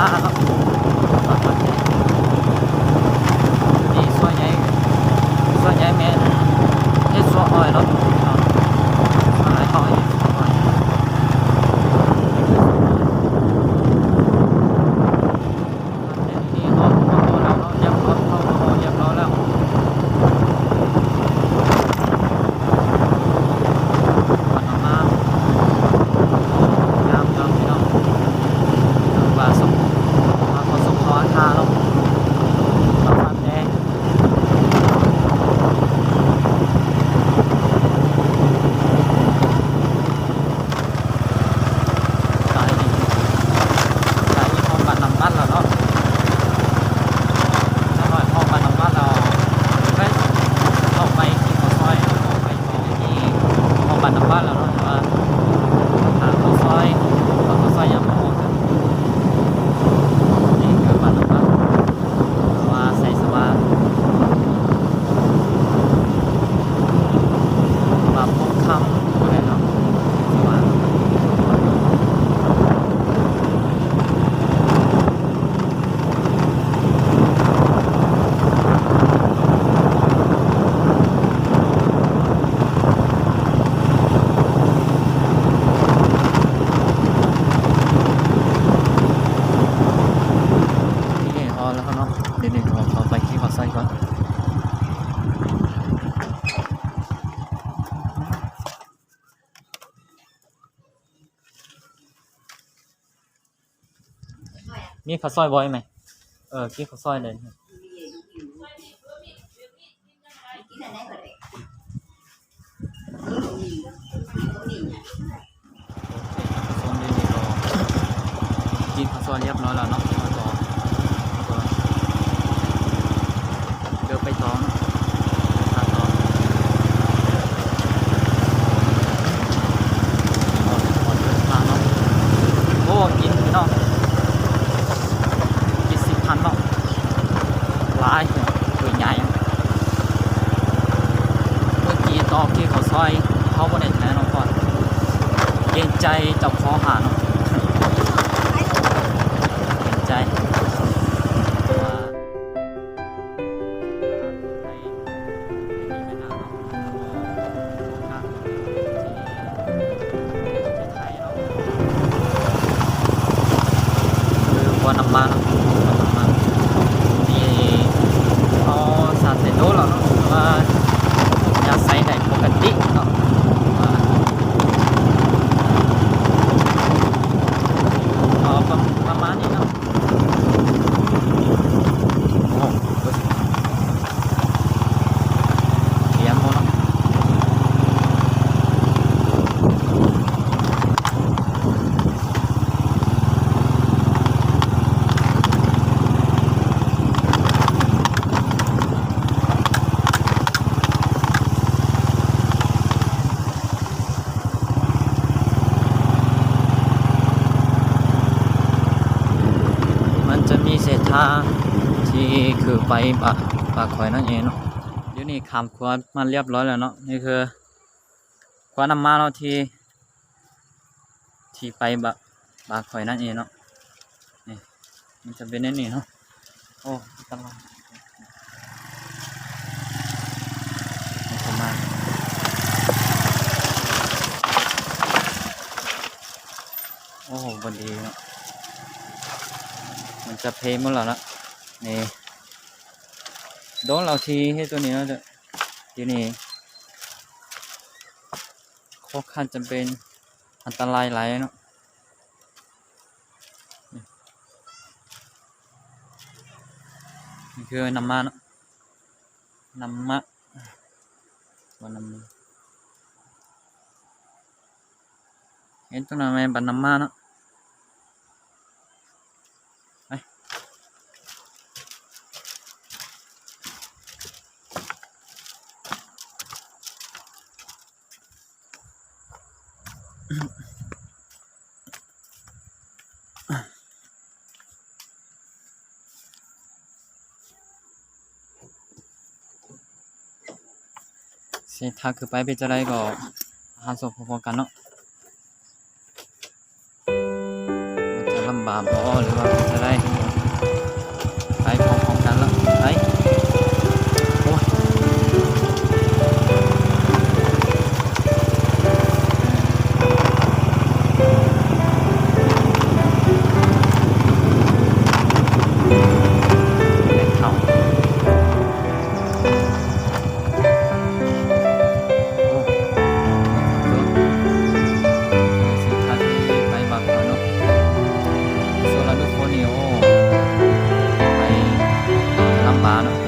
າເນາະ ນີ້ສ່ວນໃຫຍ່ ສ່ວນໃຫຍ່ແມ່ນເຮັດຊົ່ວອ້ອຍເນາະ ສ່ວນຫຼາຍເຂົາເຮັດຊົ່ວອ້ອຍ. ນີ້ຮອດ ຮອດແລ້ວເນາະ ຮຽບຮ້ອຍ ຮອດຮຽບຮ້ອຍແລ້ວ ວັດອອກມາ ງາມເນາະພີ່ນ້ອງ ເອີ້ນວ່າສົມ ວ່າຂໍສົມພໍອາຄາເນາະ ມາຟັງແດ່. ໃກ້ ໃກ້ຮອດບ້ານນ້ຳວັດແລ້ວເນາະ ຈັກໜ້ອຍຮອດບ້ານນ້ຳວັດແລ້ວ ເຂົ້າໄປກິນເຂົ້າຊອຍ ເຂົ້າໄປຕໍ່ທີ່ຮອດບ້ານນ້ຳວັດແລ້ວເນາະ ແຕ່ວ່າທາງເຂົ້າຊອຍ ເຂົ້າຊອຍຍັງບໍ່ອອກ ນີ້ຄືບ້ານນ້ຳວັດ ວ່າໄຊສະຫວ່າງ ວ່າໂພນຄຳພຸ້ນແຫຼະເນາະ ສະຫວ່າງ. ນີ້ຮອດແລ້ວເນາະ ດຽວນີ້ເຮົາເຂົ້າໄປກິນເຂົ້າຊອຍກ່ອນ. ມີເຂົ້າຊອຍບໍ່ ແມ່? ເອີ ກິນເຂົ້າຊອຍເລີຍ. ໂອເຄ ທ່ານຜູ້ຊົມ ດຽວນີ້ກໍກິນເຂົ້າຊອຍຮຽບຮ້ອຍແລ້ວເນາະ ເຮົາກໍ ເດີນໄປຕໍ່ເນາະ ເດີນທາງຕໍ່ ເດີນທາງເນາະ. ໂອ້ ກິນພີ່ນ້ອງ ເຈັດສິບພັນເນາະ ຫຼາຍ ໂຕໃຫຍ່. ເມື່ອກີ້ຕໍ່ຄິວເຂົ້າຊອຍ ເຮົາບໍ່ໄດ້ຖ່າຍເນາະ ເພາະເກງໃຈເຈົ້າຂອງຮ້ານເນາະ ເກງໃຈ ເພາະວ່າ ຄືຄວັນອອກມາເນາະ ຄວັນອອກມາ ນີ້ເຮົາສາເສໂດແລ້ວເນາະ ຖືວ່າຍັງໃຊ້ໄດ້ປົກກະຕິເນາະ ເອົາປະ ປະມານນີ້ເນາະ. ໂອ້ ເອີຍ ຕຽມບໍ່ເນາະ ມັນຈະມີເສັ້ນທາງທີ່ຄືໄປບາ ບາຂ້ອຍນັ້ນເອງເນາະ. ດຽວນີ້ຂ້າມຂົວມາລຽບຮ້ອຍແລ້ວເນາະ. ນີ້ຄືຂົວນ້ຳໝາເນາະ ທີ່ ທີ່ໄປບາ ບາຂ້ອຍນັ້ນເອງເນາະ. ນີ້ ມັນຈະເປັນແນວນີ້ເນາະ. ໂອ້ ອັນຕະລາຍ ປະມານ ໂອ້ ບໍ່ດີເນາະ ມັນຈະເພໝົດແລ້ວເນາະ. ນີ້ ໂດນເຮົາທີ່ເຮັດຕົວນີ້ເນາະ ຢູ່ນີ້ ຂ້ອນຂ້າງຈະເປັນອັນຕະລາຍຫຼາຍເນາະ. ນີ້ ນີ້ຄືນ້ຳໝາເນາະ ນ້ຳໝາ ບໍ່ ນ້ຳໝາ ເຫັນຕົງນັ້ນແມ່ນບັນນ້ຳໝາເນາະ. ໄປ ເສັ້ນທາງຂຶ້ນໄປເປັນຈັ່ງໃດກໍຫາຊົມພ້ອມໆກັນເນາະ ວ່າຈະລຳບາກບໍ່ ຫຼືວ່າເປັນຈັ່ງໃດ. ມາເນາະ